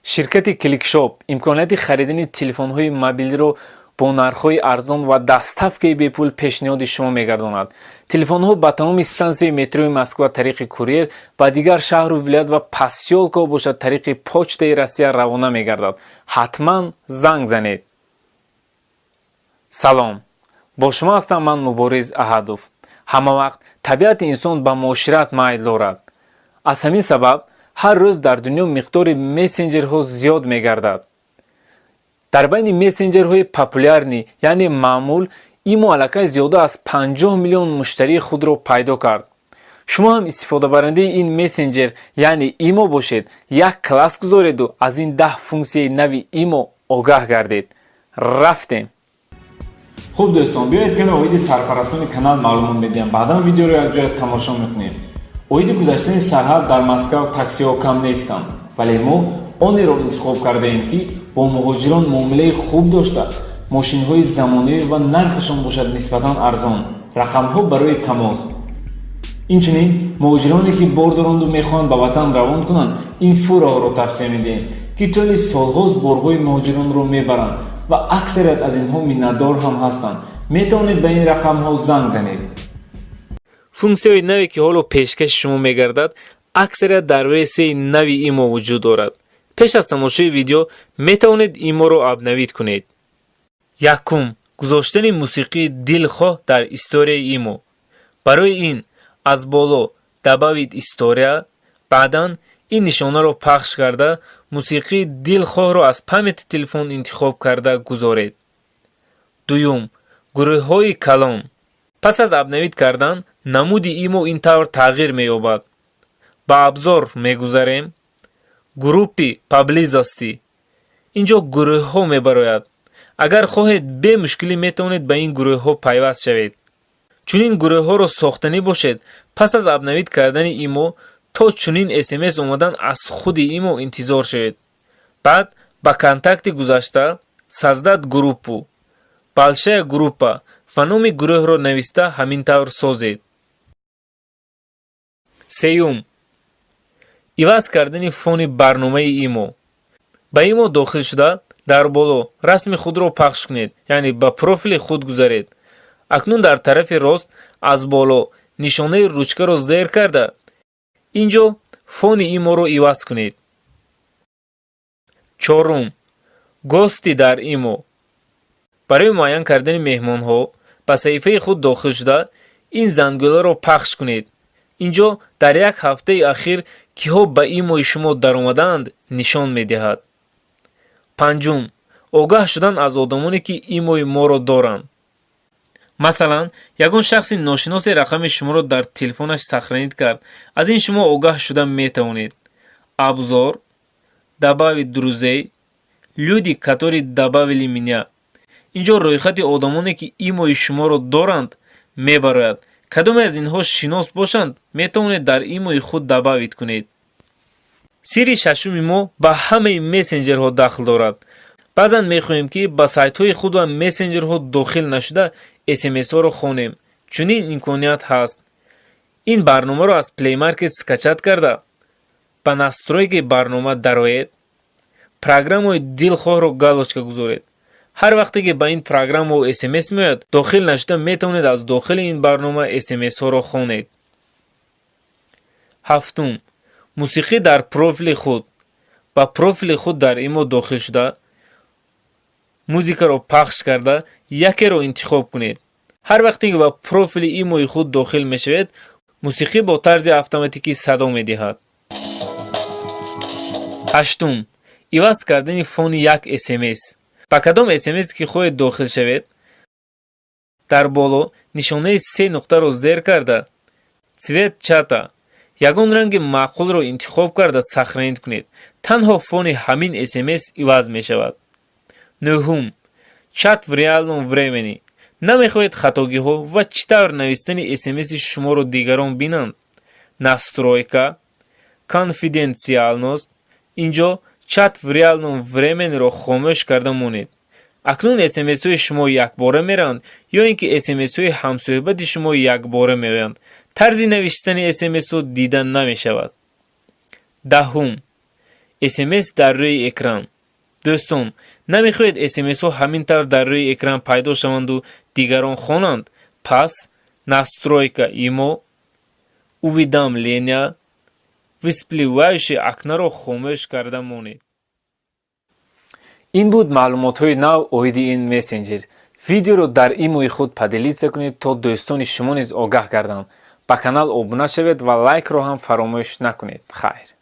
Ширкати Кликшоп имконияти харидани телефонҳои мобилиро бо нархҳои арзон ва доставкаи бепул пешниҳоди шумо мегардонад. Телефонҳо ба тамоми стансияи метрои Москва тариқи курьер, ба дигар шаҳру вилоят ва посёлкаҳо бошад, тариқи Почтаи Россия равона мегардад. Ҳатман занг занед. Салом, бо шумо ҳастам ман, Мубориз Аҳадов. Ҳамавақт табиати инсон ба муошират майл дорад. Аз ҳамин сабаб ҳар рӯз дар дунё миқдори мессенҷерҳо зиёд мегардад. Дар байни мессенҷерҳои популярный, яъне маъмул, Имо аллакай зиёда аз 50 миллион муштарии худро пайдо кард. Шумо ҳам истифодабарандаи ин мессенҷер, яъне Имо бошед, як класс гузореду аз ин 10 функсияи нави Имо огаҳ гардед. Рафтем. Хуб, дӯстон, биёед, каме оиди сарпарастони канал маълумот медиҳам, баъдан видеоро якҷоя тамошо мекунем. Оиди гузаштани сарҳад дар Москав таксиҳо кам нестанд, вале мо онеро интихоб кардаем, ки бо муҳоҷирон муомилаи хуб дошта, мошинҳои замонавӣ ва нархашон бошад нисбатан арзон. Рақамҳо барои тамос. Инчунин муҳоҷироне, ки бор доранду мехоҳанд ба ватан равон кунанд, ин фураҳоро тавсия медиҳем, ки тӯли солҳост борҳои муҳоҷиронро мебаранд ва аксарият аз инҳо миннатдор ҳам ҳастанд. Метавонед ба ин рақамҳо занг занед. Функсияҳои наве, ки ҳоло пешкаши шумо мегардад, аксарият дар версияи нави Имо вуҷуд дорад. Пеш аз тамошои видео метавонед Иморо обновить кунед. Якум: гузоштани мусиқии дилхоҳ дар историяи Имо. Барои ин аз боло «Добавить история», баъдан ин нишонаро пахш карда, мусиқии дилхоҳро аз памяти телефон интихоб карда гузоред. Дуюм: гурӯҳҳои калон. Пас аз обновить кардан намуди Имо ин тавр тағйир меёбад. Ба «Обзор» мегузарем, «Группы поблизости». Инҷо гурӯҳҳо мебарояд. Агар хоҳед, бемушкилӣ метавонед ба ин гурӯҳҳо пайваст шавед. Чунин гурӯҳҳоро сохтанӣ бошед, пас аз обновить кардани Имо то чунин СМС омадан аз худи Имо интизор шавед. Баъд ба «Контакты» гузашта, «Создать группу», «Большая группа» ва номи гурӯҳро нависта, ҳамин тавр созед. Сеюм: иваз кардани фони барномаи Имо. Ба Имо дохил шуда, дар боло расми худро пахш кунед, яъне ба профили худ гузаред. Акнун дар тарафи рост аз боло нишонаи ручкаро зер карда, ин ҷо фони Иморо иваз кунед. Чорум: гости дар Имо. Барои муайян кардани меҳмонҳо ба саҳифаи худ дохил шуда, ин зангӯларо пахш кунед. Ин ҷо дар як ҳафтаи ахир киҳо ба Имои шумо даромадаанд, нишон медиҳад. Панҷум: огаҳ шудан аз одамоне, ки Имои моро доранд. Масалан, ягон шахси ношиносе рақами шуморо дар телефонаш сохранить кард, аз ин шумо огаҳ шуда метавонед. «Обзор», «Добавить друзей», «Люди, которые добавили меня». Ин ҷо рӯйхати одамоне, ки Имои шуморо доранд, мебарояд. Кадоме аз инҳо шинос бошанд, метавонед дар Имои худ добавить кунед. Сирри шашуми мо ба ҳамаи мессенҷерҳо дахл дорад. Баъзан мехоҳем, ки ба сайтҳои худ ва мессенҷерҳо дохил нашуда, СМСҳоро хонем. Чунин имконият ҳаст. Ин барномаро аз Play Market скачать карда, ба настройкаи барнома дароед, программаи дилхоҳро галочка гузоред. Ҳар вақте ки ба ин программао СМС меояд, дохил нашуда метавонед аз дохили ин барнома СМСҳоро хонед. Ҳафтум: мусиқӣ дар профили худ. Ба профили худ дар Имо дохил шуда, музикаро пахш карда, якеро интихоб кунед. Ҳар вақте ки ба профили Имои худ дохил мешавед, мусиқӣ бо тарзи автоматикӣ садо медиҳад. Ҳаштум: иваз кардани фони як СМС. Ба кадом СМС ки хоҳед дохил шавед, дар боло нишонаи се нуқтаро зер карда, «Цвет чата», ягон ранги маъқулро интихоб карда, сохранить кунед. Танҳо фони ҳамин СМС иваз мешавад. Нӯҳум: чат в реальном времени. Намехоҳед хатогиҳо ва чӣ тавр навистани СМСи шуморо дигарон бинанд? «Настройка», «Конфиденциальность», ин ҷо «Чат в реальном времени»-ро хомӯш карда монед. Акнун СМСҳои шумо якбора мераванд ё ин ки СМСҳои ҳамсӯҳбати шумо якбора меоянд, тарзи навиштани СМСҳо дида намешавад. Даҳум: СМС дар рӯи экран. Дӯстон, намехоҳед СМСҳо ҳамин тавр дар рӯи экран пайдо шаванду дигарон хонанд? Пас «Настройка ИМО», «Уведомления», «Всплывающее окно» ро хомӯш карда монед. Ин буд маълумотҳои нав оиди ин мессенҷер. Видеоро дар имои худ поделиться кунед, то дӯстони шумо низ огаҳ гарданд. Ба канал обуна шавед ва лайкро ҳам фаромӯш накунед. Хайр.